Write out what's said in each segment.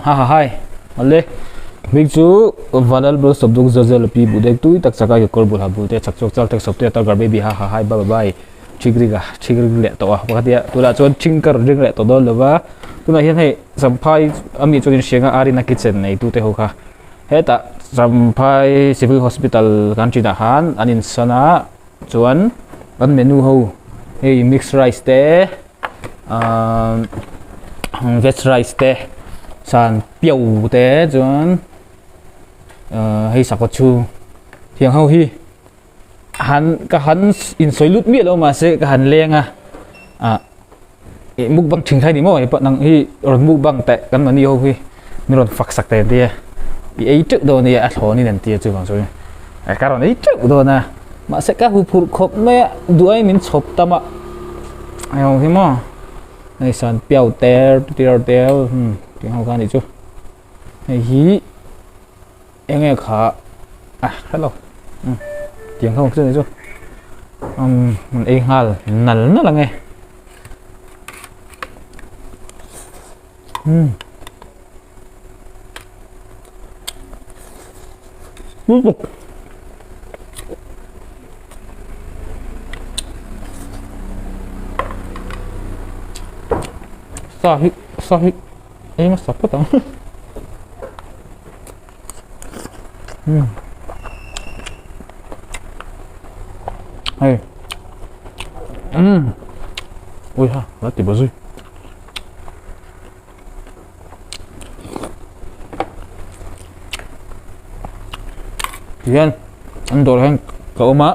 Ha ha hai. Awle. Hming chu Vanal Bro Sawpduk Zozel Pi Budek tui tak chaka ke kawr bul ha bul te chak chhuak chal tek sawp te atar gar baby ha ha hai bye bye thik ring a thik ring leh tawh a pakhat hi tunah chuan thing ka rawn ring leh tawh dawn lova tunah hian hei Champhai ami chuan in hriang a Arina kitchen nei tu te ho kha hetah Champhai civil hospital kan thinah khan an insan a chuan an menu ho hei mix rice te ahh veg rice te san piau te chuan ahh hei sakawt chhung tiang ho hi han ka han insawi lut miah lo mahse ka han leng a ah ih mukbang thin kha a ni maw hei pawh nang hi rawn mukbang teh kan mahni ho hi min rawn fak sak teh an ti a i ei teuh dawn nia a thlawn in an ti a chuvang chuan ka rawn ei teuh dawn a mahse ka huphurh khawp mai a duai min chhawp tam a eng hi maw hei san piau ter tir tel tih ho kha a nih chu hei hi. Eng nge kha a hello tiang kha chu ni chu um ei nghal nal nal ang e um sa hi sa hi ei hmasa phawt ang. Hei umm ui ha la ti zui tihian an dawr hian ka awm a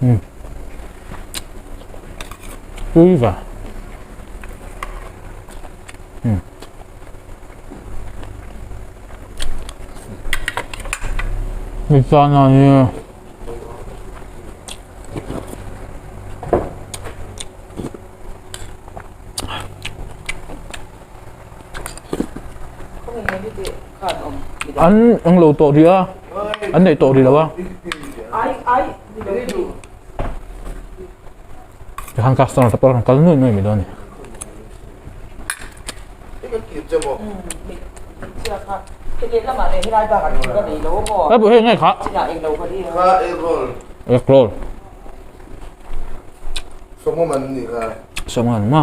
umm ui va. Sana hi an eng lo tawh rih a an neih tawh rih lo a Tikhan customer te pawh an kal nuai nuai mai dawn a ni. Hei pawh hei nge kha? Egg roll. Sawmnga ma.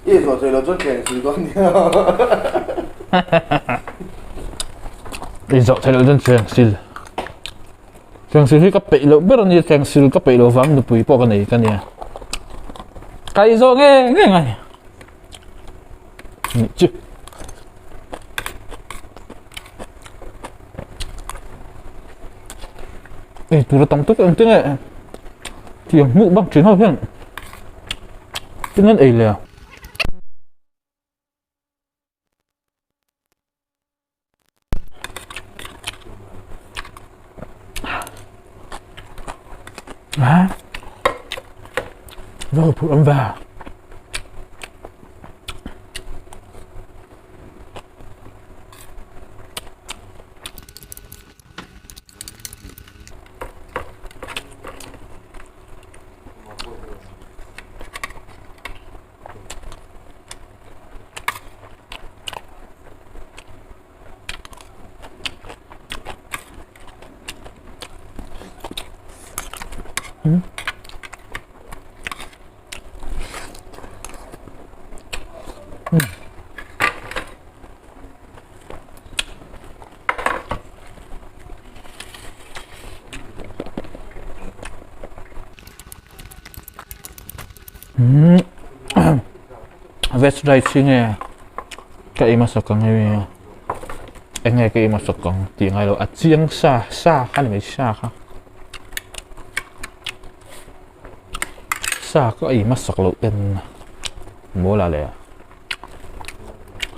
I zawh thei lo chuan thleng sil dawn nia. I zawh thei lo chuan thleng sil. Thleng sil hi ka peih loh ber ania thleng sil ka peih loh vang nupui pawh ka nei ka nia. Ka i zawh nge nge ngai. Ni chu. Ei tur a tam tak ang tinge tiang hmuh bak thin ho hian tinge an ei le a. A va huphurh awm ve. Veg rice hi nge ka ei hmasa ka nge eng nge ka ei hmasa ka ang tih ngai lo a chiang sa sa kha ni mai sa kha sa ka ei hmasak loh ten mawl ah leh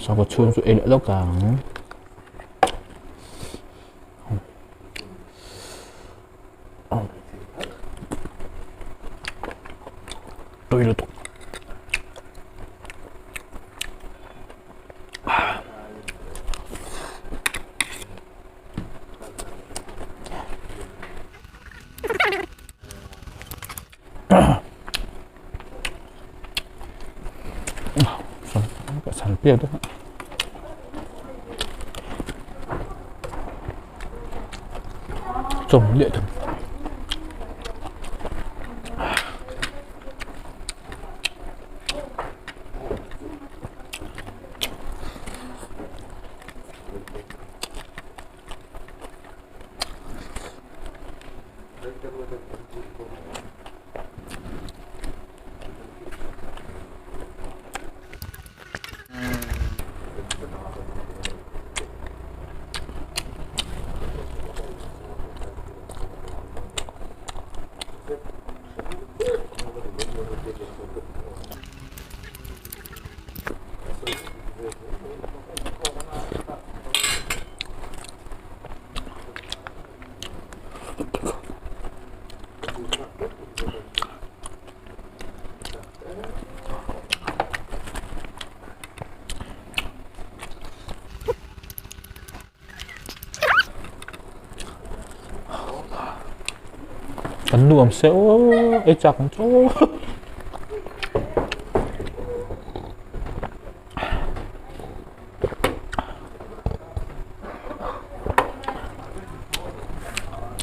sangha chhung chu ei leh lawk ang. Tui lutuk. Piak te Chawm leh thung. Kan nuam se aw ei chak ang chu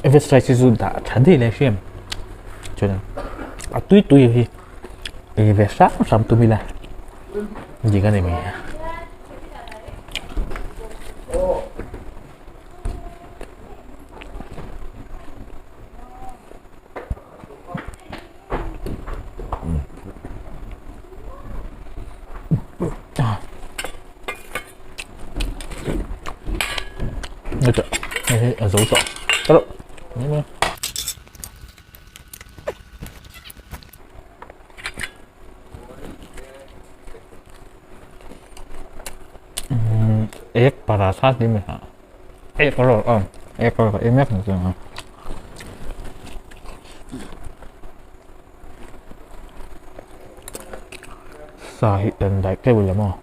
Everest rice hi chu dah tha daih lai hriam chuan a tui tui hi ei ve hram hram tum ila dik a ni mai a. A zo tawh tawh Ek paratha tih mai hah ek rawh aw ek rawh ka ei mek ang chu a. Sa hi kan daih teuh lo maw.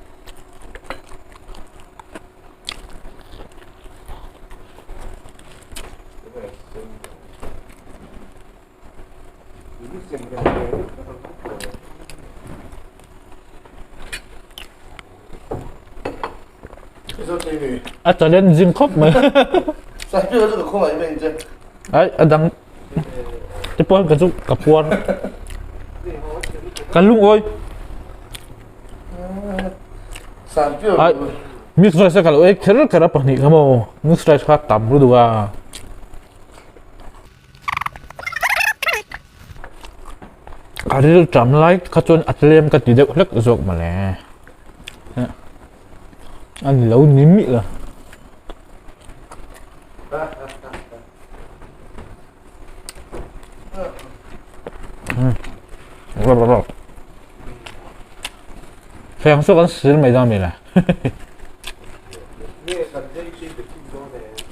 A challenging khawp mai. Ai a dang te pawh ka chu ka puar ka lungawi. Ai mixed rice ka lo ei kher kher a pahnih kha maw mixed rice kha tam lutuk a. Ka rilṭam lai kha chuan a tlem ka ti deuh hlek zawk mawle. A ni lo ni miah lo. Feng chu kan sil mai dawn mi le.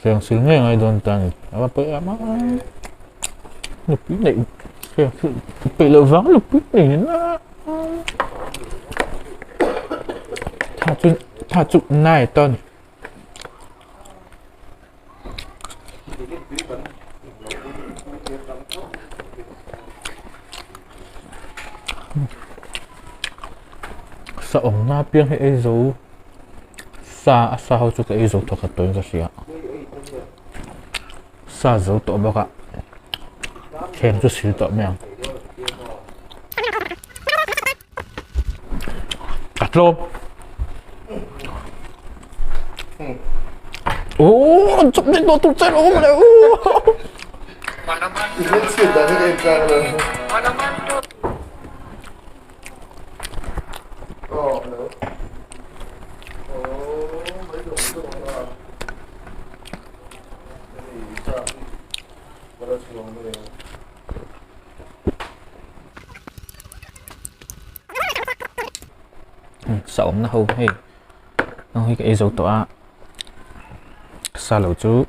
Feng sil ngei ngai dawn ta ni. A va pawi em a. Nupui neih feng sil peih loh vang nupui nei ni na. Tha chu tha chu nai ta ni. Sa awmna apiang hi ei zo sa a sa ho chu ka ei zo tawh khat tawhin ka hria sa zo tawh bawk a thleng chu sil tawh mai ang a tlawm Ồ, chụp lên đồ tụt chân ôm này. Sa awmna ho hei heng hi ka ei zo tawh a sa lo chu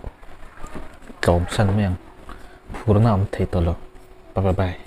tlawm san mai ang phurna a awm thei tawh lo bye bye.